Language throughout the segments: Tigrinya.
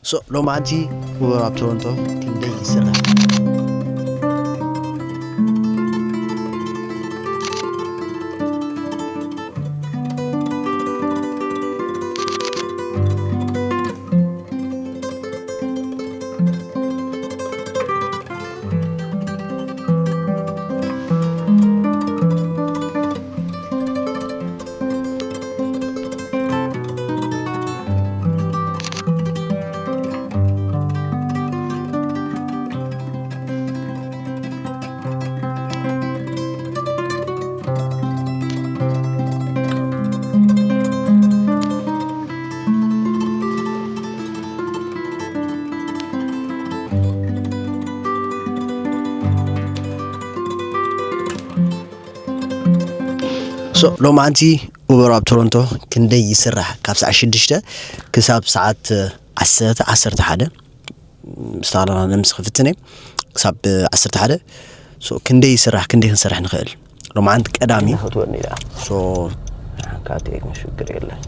So ሎማዓንቲ ኡበር ኣብ ቶሮንቶ ክንደይ ይስራሕ? So ሎማዓንቲ ኡበር ኣብ ቶሮንቶ ክንደይ ይስራሕ? ካብ ሰዓት ሽዱሽተ ክሳብ ሰዓት ዓሰርተ፣ ዓሰርተ ሓደ፣ ምስ ተቓላና ንምስ ክፍትን እየ። ክሳብ ዓሰርተ ሓደ። So ክንደይ ይስራሕ፣ ክንደይ ክንሰርሕ ንኽእል? ሎማዓንቲ ቀዳሚ ክትወኒ ዳ። So ካቴ ሽግር የለን።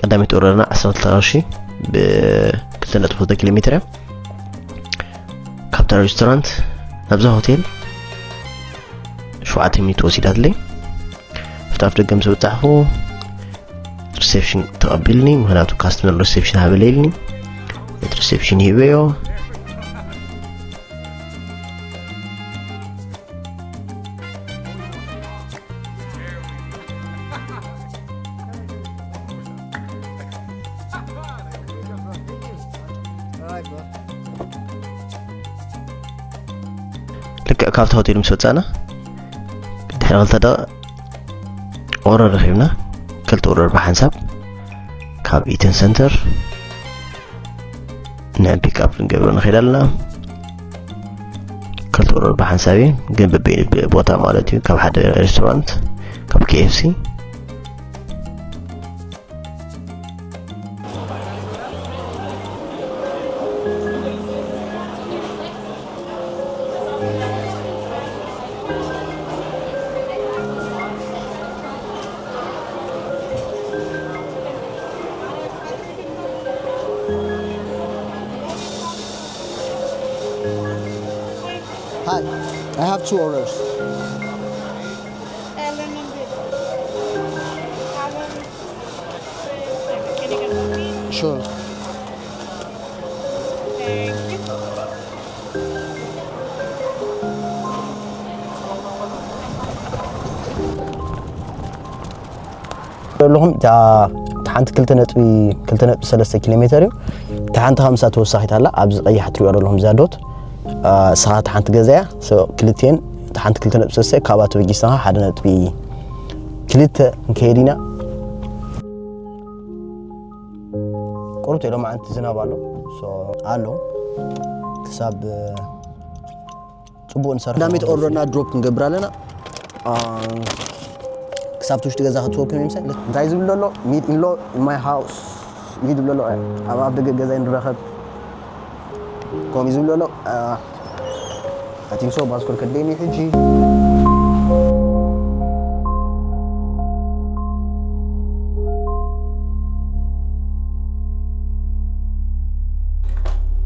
ቀዳመይቲ ኦርደርና ዓሰርተ ክልተ ቅርሺ ብ ክልተ ነጥቢ ክልተ ኪሎ ሜትር እያ። ካብታ ሬስቶራንት ናብዛ ሆቴል ሸውዓተ ሚኒት ወሲዳትለይ። ኣብቲ ኣፍ ደገ ምስ በጻሕኹ ሪሴፕሽን ተቐቢልኒ፣ ምኽንያቱ ካስተመር ሪሴፕሽን ሃበለ ኢልኒ። ነቲ ሪሴፕሽን ሂበዮ። ልክዕ ካብቲ ሆቴል ምስ ወፃእና ድሕሪ ክልተ ደቂቕ ኦርደር ረኺብና፣ ክልተ ኦርደር ብሓንሳብ ካብ ኢተን ሰንተር ንዕን ፒክኣፕ ክንገብሮ ንኽእል ኣለና። ክልተ ኦርደር ብሓንሳብ እዩ፣ ግን በበይኑ ቦታ ማለት እዩ። ካብ ሓደ ሬስቶራንት፣ ካብ ኬኤፍሲ። Hi, I have two orders. Sure. ዘለኹም እታ፣ እታ ሓንቲ ክልተ ነጥቢ፣ ክልተ ነጥቢ ሰለስተ ኪሎ ሜትር እዩ። እታ ሓንቲ ከምሳ ተወሳኺት ኣላ፣ ኣብዚ ቀያሕ ትሪኦ ዘለኹም እዛ ዶት፣ እ፣ ንሳ እታ ሓንቲ ገዛ እያ። So ክልቲኤን፣ እታ ሓንቲ ክልተ ነጥቢ ሰለስተ፣ ካብኣ ተበጊስና ሓደ ነጥቢ ክልተ ክንከይድ ኢና። ቁሩብ ሎማዓንቲ ዝናብ ኣሎ። So ኣሎ። ክሳብ፣ እ፣ ጽቡቕ ንሰርሕ። ቀዳመይቲ ኦርደርና ድሮፕ ክንገብር ኣለና። አ፣ ክሳብ ትውሽጢ ገዛ ክትወኩም ይምሰል። እንታይ ዝብል ዘሎ? Meet in law in my house እዩ ዝብል ዘሎ። ኣብ፣ ኣብ ደገ ገዛ ንራኸብ። ከምኡ ዝብል ዘሎ። አ፣ I think so። ባስኮር ከደኒ ሕጂ።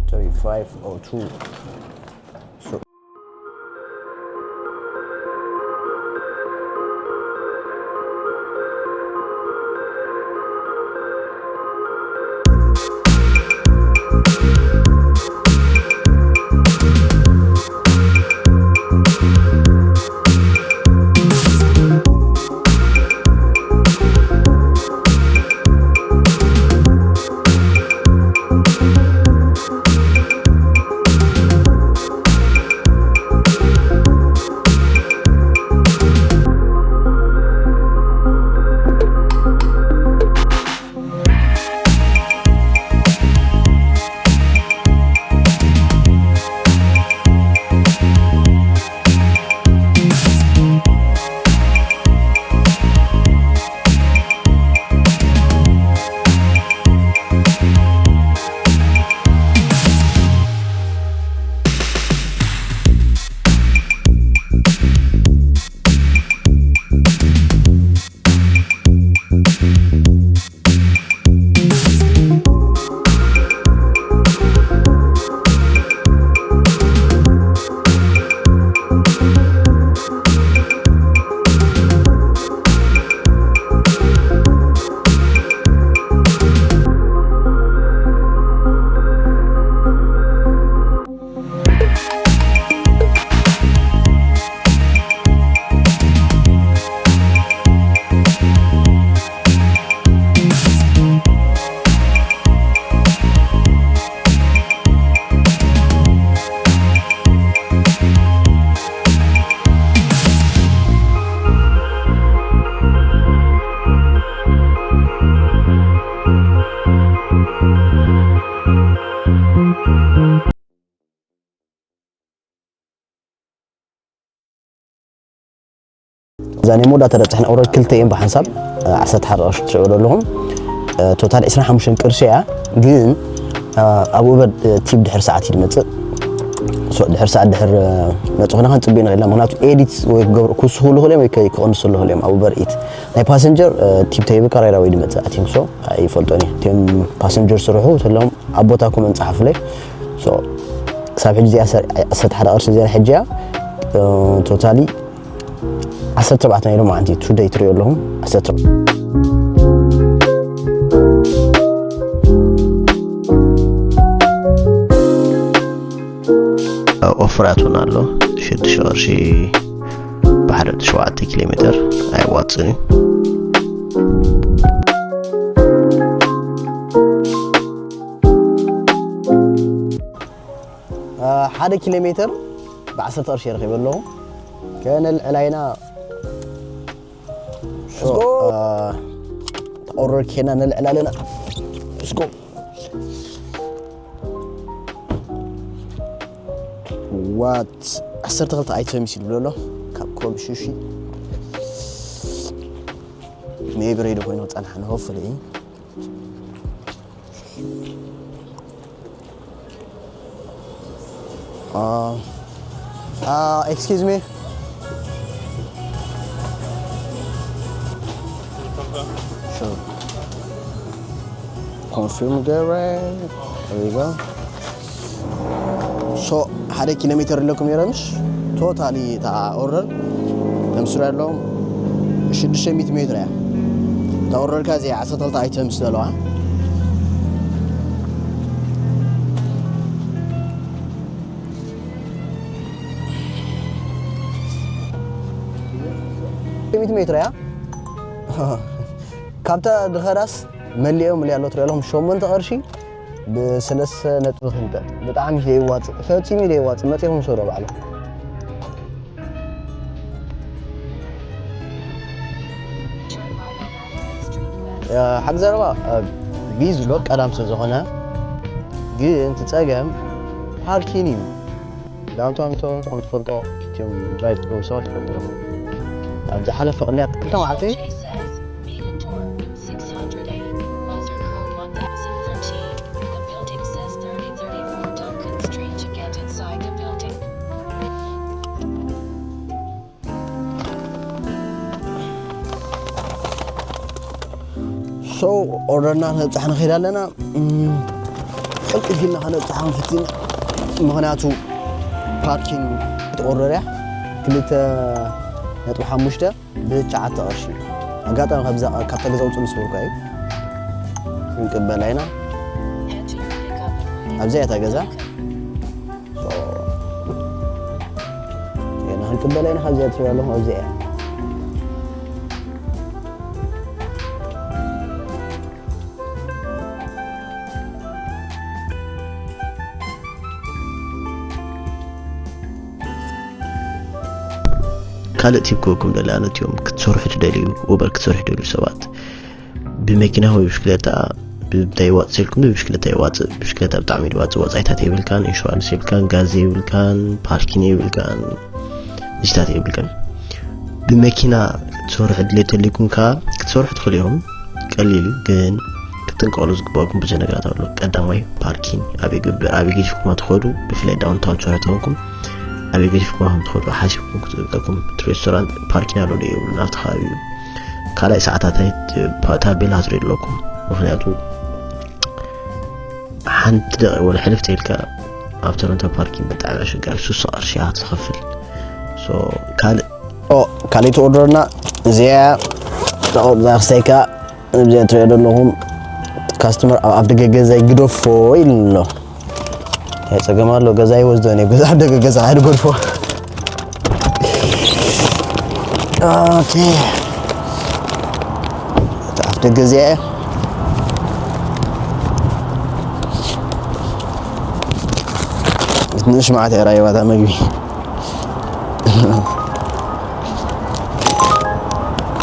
Sorry, five oh two። So ናይ መወዳእታ ደብጻሕና ኦረድ ክልተ እየን ብሓንሳብ፣ እ፣ ዓሰርተ ሓደ ቅርሺ ትሪእዎ ዘለኹም። እ፣ ቶታል ዕስራን ሓሙሽተን ቅርሺ እያ፣ ግን፣ እ፣ ኣብ ኡበር፣ እ፣ ቲፕ ድሕሪ ሰዓት እዩ ዝመጽእ። ሶ፣ ድሕሪ ሰዓት ድሕሪ፣ እ፣ መጽእ ኮይና ክንጽበዩ ንኽእል ኢና። ምኽንያቱ ኤዲት ወይ ክገብሩ፣ ክውስኹ ዝኽእሉ እዮም ወይ ከ-፣ ክቕንሱ ዝኽእሉ እዮም ኣብ ኡበር ኢት። ናይ ፓሰንጀር፣ እ፣ ቲፕ ተሂብካ ራይት ኣወይ ዝመጽእ፣ I think so። ኣይፈልጦን እየ። እቲኦም ፓሰንጀር ስርሑ ተለዎም ኣብ ቦታኩም እንጽሓፉለይ። ሶ፣ ክሳብ ሕጂ እዚኣ ሰር-፣ ዓሰርተ ሓደ ቅርሺ እዚኣ ሕጂ እያ። እ፣ ቶታሊ ዓሰርተ ኣርባዕተ ናይ ሎማዓንቲ ቱደይ ትሪኦ ኣለኹም። ዓሰርተ ኣርባዕተ። ኦፈራት እውን ኣሎ። ሽዱሽተ ቅርሺ ብሓደ ነጥቢ ሸውዓተ ኪሎ ሜትር ኣየዋፅእን እዩ። አ፣ ሓደ ኪሎ ሜትር ብዓሰርተ ቅርሺ ረኺበ ኣለኹ። ከነልዕላ ኢና። ሶ፣ let's go። አ፣ ተቆረር ኬና ነልዕላ ኣለና። Let's go። What? ዓሰርተ ክልተ ኣይተምስ ይብሎ ኣሎ። ካብ ኮብ ሹሺ። ሜቢ ሬዲ ኮይኑ ክጸንሓና፣ ሆፕፉሊ። Uh, uh, excuse me. Sure. Confirm the rate. There we go. So ሓደ ኪሎ ሜትር ኣለኩም ነይረ፣ ምሽ? ቶታሊ እታ ኦርደር ተምስሩ ያለውም ሽዱሽተ ሚእቲ ሜትር እያ። እታ ኦርደርካ እዚኣ ዓሰርተ ክልተ ኣይተምስ ዘለዋ። ሚእቲ ሜትር እያ። ካብታ ድኸዳስ መሊኦም እልያ ኣሎ ትሪኦ ኣለኹም ሸሞንተ ቅርሺ ብሰለስተ ነጥቢ ክልተ። ብጣዕሚ እዩ ዘይዋፅእ፣ ፈፂሙ እዩ ዘይዋፅእ። መፂኹም ሰዶ ባዕሉ። ያ፣ ሓቂ ዘረባ፣ እ፣ ቢዝ ሎ ቀዳም ስለ ዝኾነ፣ ግን እቲ ጸገም ፓርኪን እዩ። ዳውንታውን ቶሮንቶ ከም ትፈልጦ፣ እቲኦም ድራይቭ ዝገብሩ ሰባት ይፈልጡ እዮም። ኣብ ዝሓለፈ ቅንያት ክልተ መዓልቲ፣ So ኦርደርና ክነብጻሕ ንኸይድ ኣለና። እም፣ ቅልጥፍ ኢልና ከነብጻሕ ክንፍትን፣ ምኽንያቱ ፓርኪንግ ትኦርደር እያ። ክልተ ነጥቢ ሓሙሽተ ብትሽዓተ ቅርሺ። ኣጋጣሚ ካብዛ፣ ካብታ ገዛ ውጹ ምስ በልኳ እዩ። ክንቅበላ ኢና። ኣብዚኣ እያ እታ ገዛ። So፣ ገና ክንቅበላ ኢና። ካብዚኣ ትሪኦ ኣለኹም፣ ኣብዚኣ እያ። ካልእ ቲፕ ክህበኩም ደሊ፣ ኣነ እቲኦም ክትሰርሑ ትደልዩ፣ ኡበር ክትሰርሑ ትደልዩ ሰባት፣ ብመኪና ወይ ብሽክለታ፣ ብታይ ዋጽእ ኢልኩም፣ ብሽክለታ ይዋጽእ። ብሽክለታ ብጣዕሚ ይዋጽእ፣ ወጻኢታት የብልካን፣ ኢንሹራንስ የብልካን፣ ጋዝ የብልካን፣ ፓርኪን የብልካን፣ ንሽታት የብልካን። ብመኪና ክትሰርሑ ድሌት ተልይኩም ከኣ ክትሰርሑ ትኽእሉ ኢኹም። ቀሊል እዩ፣ ግን ክትጥንቀቑሉ ዝግበኣኩም ብዙሕ ነገራት ኣሎ። ቀዳማይ ፓርኪን ኣበይ ግብር፣ ኣበይ ገዲፍኩማ ትኸዱ፣ ብፍላይ ዳውንታውን ትሰርሑ ተኾንኩም ኣበይ ገዲፍኩማ ከም ትኸዱ ሓሲብኩም ክትጥቀኩም። እቲ ሬስቶራንት ፓርኪን ኣሎ ዶ የብሉን ኣብቲ ከባቢ እዩ። ካልኣይ ሰዓታት ናይ ታ-፣ ታቤላ ክትሪኡ ኣለኩም። ምኽንያቱ ሓንቲ ደቂቕ ወላ ሕልፍ ተይልካ ኣብ ቶሮንቶ ፓርኪን ብጣዕሚ ኣሸጋሪ፣ ሱሳ ቅርሺ ኢኻ ትኸፍል። ሶ ካልእ ኦ፣ ካልኣይቲ ኦርደርና እዚኣ እያ። እዛ ክስተይካ እዚኣ ትሪኦ ዘለኹም ካስተመር ኣብ ኣፍ ደገ ገዛይ ግደፎ ኢሉኒ ኣሎ። ኣይ ጸገም ኣሎ፣ ገዛ ይወስዶ፣ እኔ ገዛ ኣፍ ደገ ገዛ ኣይድገድፎ። ኦኬ። እታ ኣፍ ደገ እዚኣ እያ። ትንሽ መዓት እያ ራይባታ መግቢ።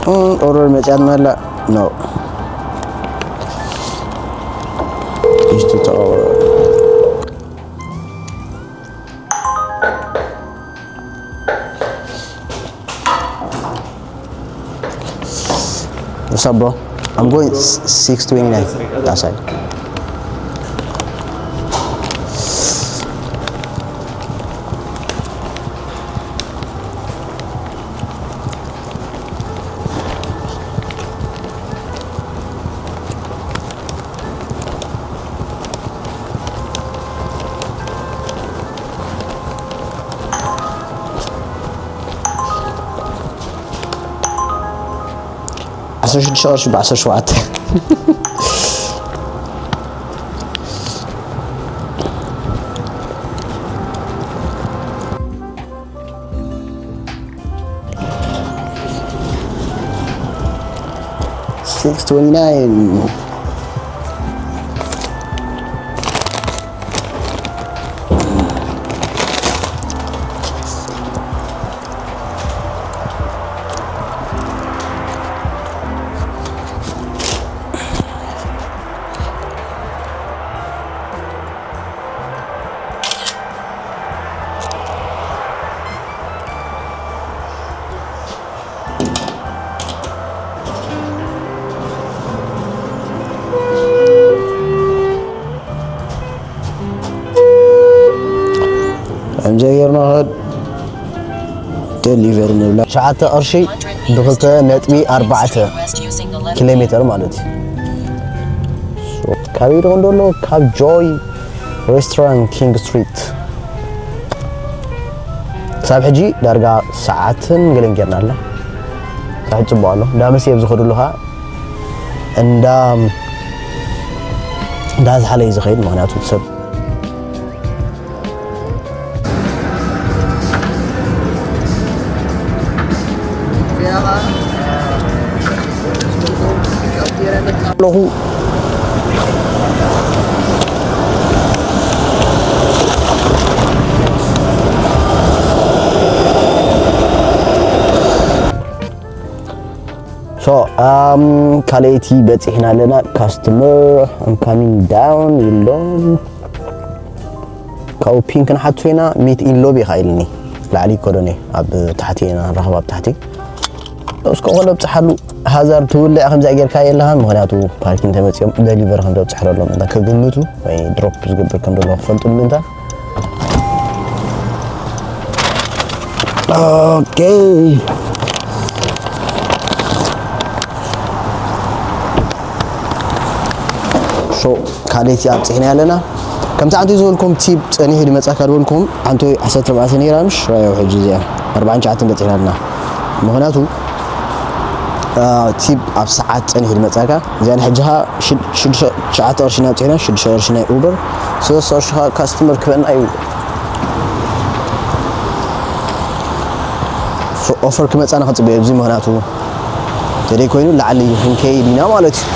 እም፣ ኦርደር መጽያት መላ ነው። ይስቱ ተቀበሉ። What's up, bro? I'm going s- six twenty-nine. That's right. ዓሰርተ ሽዱሽተ ቅርሺ ብዓሰርተ ሸውዓተ። Six twenty-nine. ከምዚ ጌርና ኸድ ደሊቨር ንብላ። ትሽዓተ ቅርሺ ብኽልተ ነጥቢ ኣርባዕተ ኪሎ ሜትር ማለት እዩ። ካበይ ደኾን ደሎ? ካብ ጆይ ሬስቶራንት ኪንግ ስትሪት። ክሳብ ሕጂ ዳርጋ ሰዓትን ገለን ጌርና ኣሎ። ሳሕል ጽቡቕ ኣሎ። እንዳ መሲ ኣብ ዝኸድሉ ኸኣ እንዳ እንዳ ዝሓለ እዩ ዝኸይድ፣ ምኽንያቱ እቲ ሰብ ኣለኹ። So, um, ካልኣይቲ በጺሕና ኣለና። Customer, I'm coming down ኢሎም። ካብኡ ፒን ክንሓቱ ኢና፣ ሚት ኢን ሎቢ ኢኻ ኢልኒ። ላዕሊ ይከዶኒ፣ ኣብ ታሕቲ ኢና ንራኸብ፣ ኣብ ታሕቲ። እስከ ኮሎ ብጽሓሉ፣ ሃዛር ትውልዕ ከምዚኣ ጌርካ የለኻን፣ ምኽንያቱ ፓርኪንግ ተመጺኦም ደሊቨር ከም ዘብጽሕረሎም እና ክግምቱ ወይ ድሮፕ ዝገብር ከም ዘሎ ክፈልጡ ንምንታ። ኦኬ። ሶ፣ ካልኣይቲ ኣብጺሕና ኣለና። ከምቲ ዓንቶይ ዝበልኩም ቲፕ ጸኒሑ ድመጻካ ዝበልኩም፣ ዓንቶይ ዓሰርተ ኣርባዕተ ነይራ፣ ምሽ ራዮ ሕጂ እዚኣ ኣርባዓን ትሽዓተን በጺሕና ኣለና። ምኽንያቱ፣ አ፣ ቲፕ ኣብ ሰዓት ጸኒሑ ድመጻካ፣ እዚኣ ንሕጂ ኸኣ ሽድ-፣ ሽዱሽተ፣ ትሽዓተ ቅርሺ ኢና ኣብጺሕና፣ ሽዱሽተ ቅርሺ ናይ ኡበር፣ ሰለስተ ቅርሺ ኸኣ ካስተመር ክበና እዩ። ሶ፣ ኦፈር ክመጻና ክንጽበዮ ኣብዚ፣ ምኽንያቱ ተደይ ኮይኑ ላዕሊ ክንከይድ ኢና ማለት እዩ።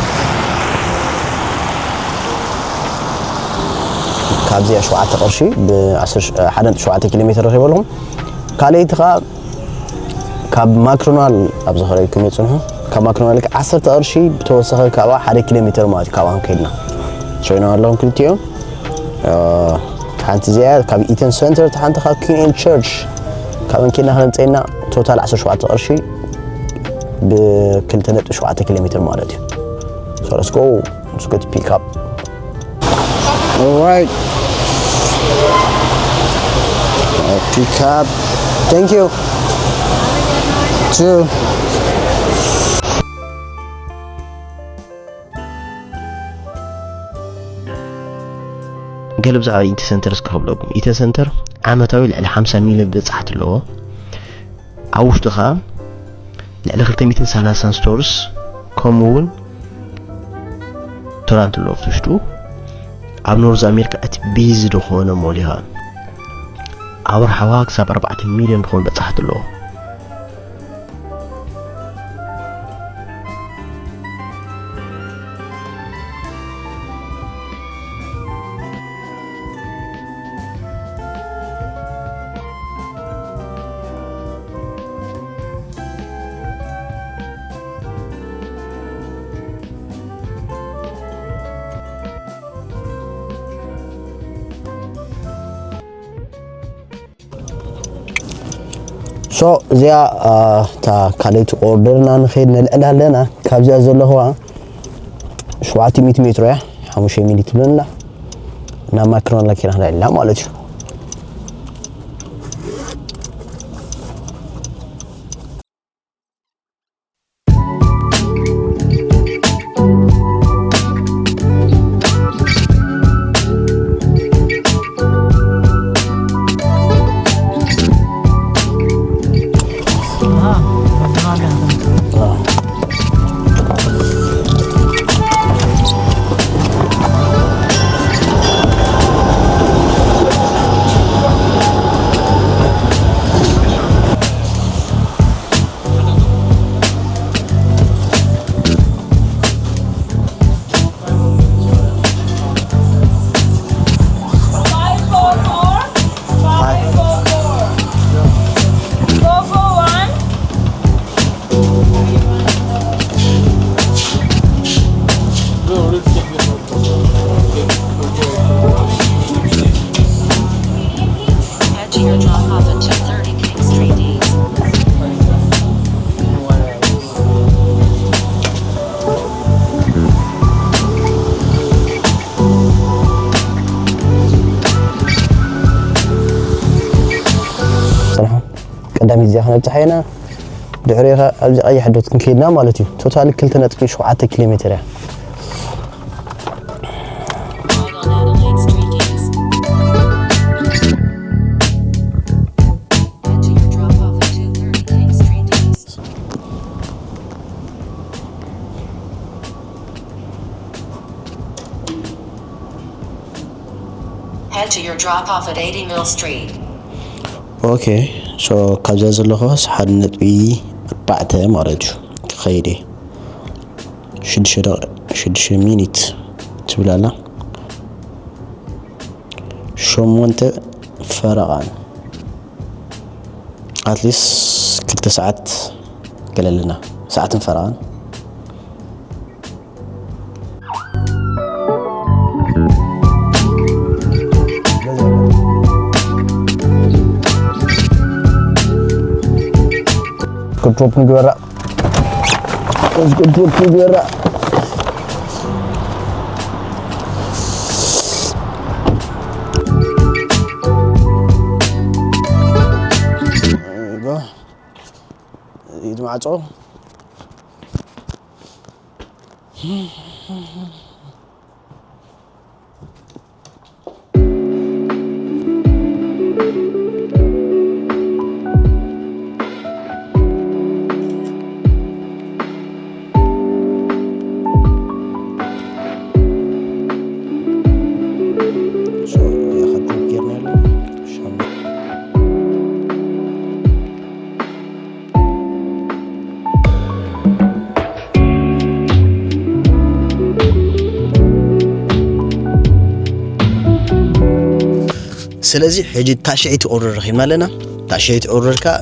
ካብዚኣ ሸውዓተ ቅርሺ ብ ዓሰርተ፣ ሓደ ነጥቢ ሸውዓተ ኪሎ ሜትር ረኺበልኩም። ካልኣይቲ ኸኣ ካብ ማክዶናል ኣብ ዝኸረይኩም ይጽንሑ። ካብ ማክዶናል ዓሰርተ ቅርሺ ብተወሰኸ ካብኣ ሓደ ኪሎ ሜትር ማለት እዩ። ካብኣ ከይድና ሸይና ኣለኹም ክልቲኦም። እ፣ ሓንቲ እዚኣ ካብ ኢተን ሰንተር፣ እታ ሓንቲ ካብ ኪን ኤን ቸርች። ካብን ከይድና ክነምፀና ቶታል ዓሰርተ ሸውዓተ ቅርሺ ብ ክልተ ነጥቢ ሸውዓተ ኪሎ ሜትር ማለት እዩ። So let's go. Let's go to pick up. All right. I'll pick up. Thank you. Two. ገለ ብዛዕባ ኢቲ ሰንተር እስከ ክብለኩም። ኢቲ ሰንተር ዓመታዊ ልዕሊ ሓምሳ ሚልዮን በጻሕቲ ኣለዎ። ኣብ ውሽጡ ኸኣ ልዕሊ ክልተ ሚእትን ሰላሳን ስቶርስ፣ ከምኡ እውን ቶራንቶ ኣለዎ። ኣብ ውሽጡ ኣብ ኖርዝ ኣሜሪካ እቲ ቢዚ ዝኾነ ሞል እዩ ኸኣ። ኣብ ወርሓዊ ክሳብ ኣርባዕተ ሚልዮን ዝኾኑ በጻሕቲ ኣለዎ። ሶ እዚኣ፣ አ፣ እታ ካልኣይቲ ኦርደርና ንኸይድ ነልዕል ኣለና። ኣብዚኣ ዘለኹዋ ሸውዓተ ሚእቲ ሜትሮ እያ። ሓሙሽተ ሚኒት ትብለና ናብ ማክሮን ላኪና ክንዳ ኢልና ማለት እዩ። Five four four. Five four four. Four four one. Head to your drop off at two thirty King Street East. ሰላም። ቀዳሚት እዚኣ ክነብጽሓ ኢና። ድሕሪኡ ኸኣ ኣብዚ ቀይሕ ዶት ክንከይድና ማለት እዩ። ቶታሊ ክልተ ነጥቢ ሸውዓተ ኪሎ ሜትር እያ። Right on Adelaide Street East. Head to your drop off at two thirty King Street East. Head to your drop off at eighty Mill Street. ኦኬ፣ ሶ ካብዚኣ ዘለኹስ ሓደ ነጥቢ ኣርባዕተ ማለት እዩ። ክኸይድ እየ። ሽዱሽተ ደቂ-፣ ሽዱሽተ ሚኒት ትብል ኣላ። ሸሞንተ ፈረቓን። ኣትሊስት ክልተ ሰዓት ገለልና። ሰዓትን ፈረቓን። Good drop ንግበራ። Good drop ንግበራ። There you go. ኢድ ማዕጾ። So, yeah, had to get ስለዚ ሕጂ ታሽዐይቲ ኦርደር ረኺብና ኣለና። ታሽዐይቲ ኦርደር ከኣ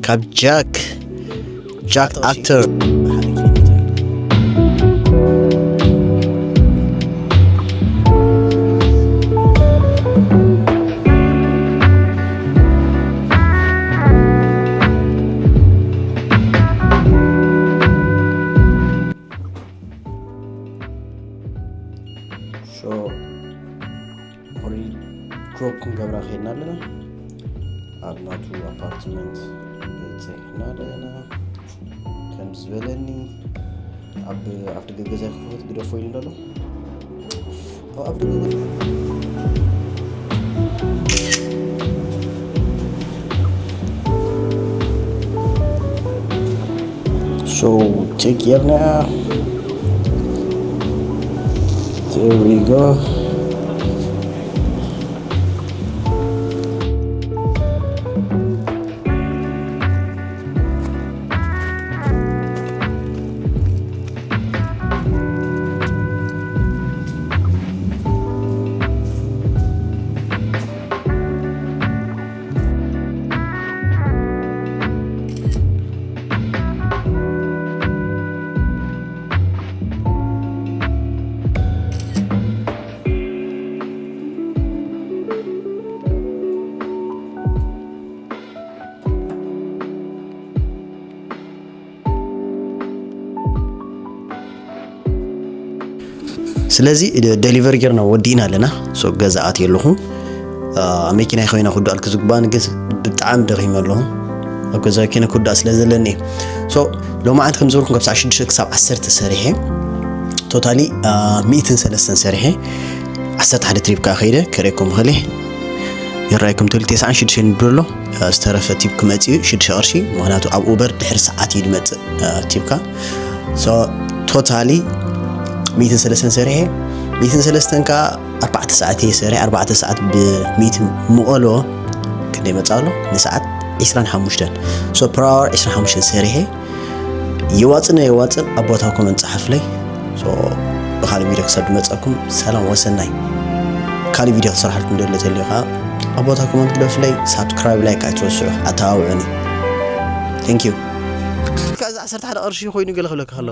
ካብ ጃክ፣ ጃክ ኣክተር። ሶ ኦልሬዲ ድሮፕ ክንገብራ ከይድና ኣለና። ኣብ ናቱ ኣፓርትመንት በጺሕና ኣለና። ከም ዝበለኒ ኣብ ኣፍ ደገ ገዛ ክፈት ግደፎ ኢሉ ኣሎ። ኣብ ኣፍ ደገ ገዛ So take care now. There we go. ስለዚ ደሊቨር ጌርና ወዲእና ኣለና። ሶ ገዛ ኣትየ ኣለኹ። ኣብ መኪና ኮይና ክውዳእልኪ ዝግባእኒ ግን ብጣዕሚ ደኺመ ኣለኹ። ኣብ ገዛ ኮይነ ክውዳእ ስለ ዘለኒ ሶ ሎማዓንቲ ከም ዝበልኩም ካብ ሰዓት ሽዱሽተ ክሳብ ዓሰርተ ሰሪሐ ቶታሊ ሚእትን ሰለስተን ሰሪሐ ዓሰርተ ሓደ ትሪፕ ከዓ ከይደ ከርእየኩም እኽእል እየ። ይረኣየኩም ትብል ተስዓን ሽዱሽተን ይብል ኣሎ። ዝተረፈ ቲፕ ክመፅእ እዩ ሽዱሽተ ቅርሺ፣ ምክንያቱ ኣብ ኡበር ድሕሪ ሰዓት እዩ ዝመፅእ ቲፕካ። ሶ ቶታሊ ሚእትን ሰለስተን ሰሪሐ፣ ሚእትን ሰለስተን ከዓ ኣርባዕተ ሰዓት እየ ሰሪሐ። ኣርባዕተ ሰዓት ብሚእቲ ምቐሎ ክንደይ መፅእ ኣሎ? ንሰዓት ዒስራን ሓሙሽተን። ሶ ፐር ኣወር ዒስራን ሓሙሽተን ሰሪሐ። የዋፅን የዋፅን ኣብ ቦታ ኮመንት ፀሓፍለይ። ሶ ብካሊእ ቪድዮ ክሳብ ዝመፀኩም ሰላም ወሰናይ። ካሊእ ቪድዮ ክሰርሓልኩም ደሎ ተልዩ ከዓ ኣብ ቦታ ኮመንት ግደፍለይ። ሳብስክራይብ፣ ላይክ ኣይትረስዑ፣ ኣተባብዑኒ። ቴንክ ዩ። ከዚ ዓሰርተ ሓደ ቅርሺ ኮይኑ ገለ ክብለካ ከሎ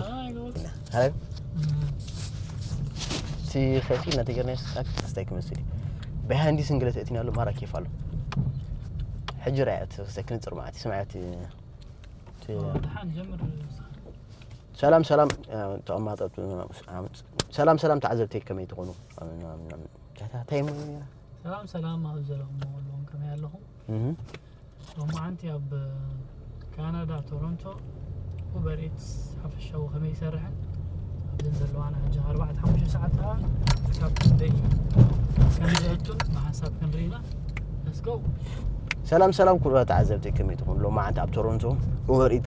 እቲ ሰቲ እናተገርና ስታክ ስታይ ክመስል እዩ። ብሃንዲ ስንግለት እቲና ኣሎ ማራ ኬፍ ኣሎ። ሕጂ ራያ እቲ ሰክን ጽርማዕቲ ስማዕቲ ድሓን ጀምር። ሰላም ሰላም ተቐማጠጡ። ሰላም ሰላም ተዓዘብተይ ከመይ ትኾኑ? ታይ ሞ ሰላም ሰላም ኣብ ዘለኹም ዘለኹም ከመይ ኣለኹም? ሎማዓንቲ ኣብ ካናዳ ቶሮንቶ ኡበር ኢትስ ሓፈሻዊ ከመይ ይሰርሕን ኣብዘን ዘለዋና ሕጂ ኣርባዕተ ሓሙሽተ ሰዓት ከዓ ካብ ክንደይ ከም ዘእቱን ብሓንሳብ ክንርኢ ኢና። Let's go። ሰላም ሰላም ኩሉ ተዓዘብተይ ከመይ ትኾኑ? ሎማዓንቲ ኣብ ቶሮንቶ ኡበር